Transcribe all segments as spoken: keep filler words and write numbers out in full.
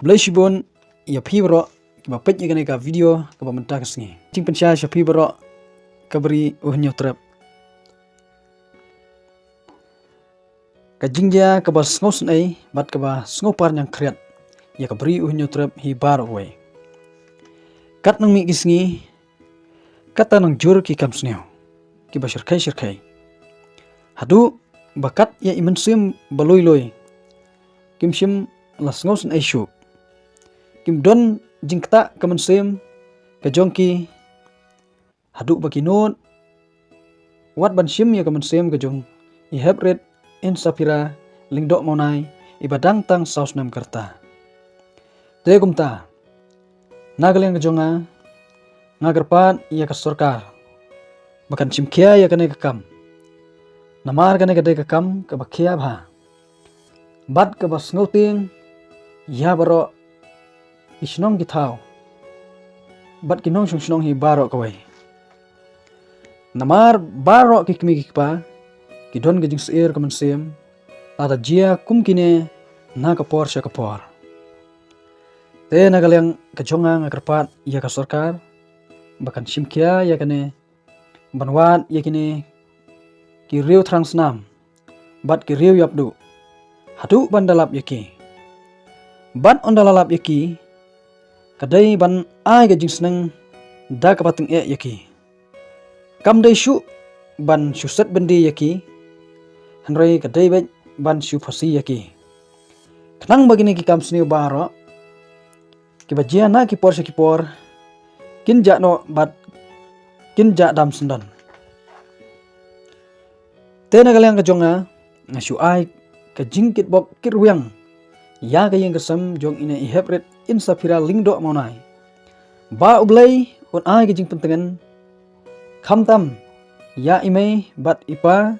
Khublei shibun ïa phi baroh kiba peit ïa kane ka video kaba mynta ka sngi. Jingpynshai sha phi baroh ka bri u Hynñiewtrep. Ka jingjia kaba sngewsynei bad kaba sngewpar ñiangkhriat ïa ka bri u Hynñiewtrep hi baroh kawei. Katba nang mih ki sngi, katta nang jur ki kam sniew kiba shyrkhei shyrkhei. Haduh ba kat ïa i mynsiem ba lui lui kim shym la sngewsynei shuh. Kim don jingktah ka mynsiem ka jong ki, haduh ba ki nud wat ban shim ïa ka mynsiem ka jong i Heprit in Saphira Lyngdoh Mawnai, iba dang tang saw snem ka rta. Te kumta, na ka liang ka jong nga, nga kyrpad ïa ka sorkar ba kan shim khia ïa kane ka kam. Namar kane ka dei ka kam kaba khia bha bad kaba sngewtieng ïa baroh ki shnong ki thaw bad ki nongshong shnong hi baroh kawei. Namar baroh ki kmie ki kpa ki don ka jingsyier ka mynsiem lada jia kum kine na ka por sha ka por. Te na ka liang ka jong nga, nga kyrpad ïa ka sorkar ba kan shim khia ïa kane, ban wad ïa kine ki riew thrang snam bad ki riew ïap duh, haduh ban da lap ïa ki. Bad ynda la lap ïa ki, ka dei ban ai ka jingsneng da kaba tyngeh ïa ki. Kam dei shuh ban shu set byndi ïa ki, hynrei ka dei beit ban shu phasi ïa ki, khnang ba kine ki kam sniew baroh kiba jia na ki por sha ki por kin jah noh bad kin jah dam syndon. Te na ka liang ka jong nga, nga shu ai ka jingkitbok kitrwiang ïa ka ïing ka sem jong ine i Heprit in Saphira Lyngdoh Mawnai, ba U Blei un ai ka jingpyntngen, khamtam ïa i mei bad i pa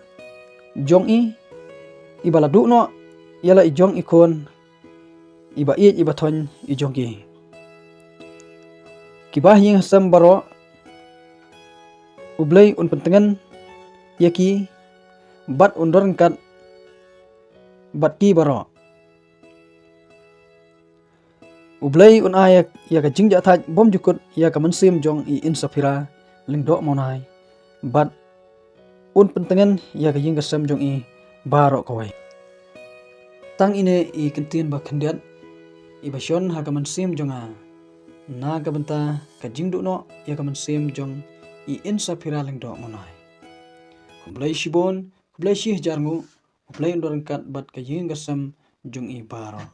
jong i, iba la duh noh ïa la i jong i khun iba ïeit iba thoiñ i jong ki. Kiba ha ïing ha sem baroh, U Blei un pyntngen ïa ki bad un don ryngkat bad ki baroh. U Blei un ai ïa ka jingjahthait bymjukut ïa ka mynsiem jong i in Saphira Lyngdoh Mawnai bad un pyntngen ïa ka ïing ka sem jong i baroh kawei. Tang ine i kyntien ba khyndiat iba shon ha ka mynsiem jong nga na ka bynta ka jingduh noh ïa ka mynsiem jong i in Saphira Lyngdoh Mawnai. Khublei shibun, khublei shihajar nguh, U Blei un don ryngkat bad ka ïing ka sem jong i baroh.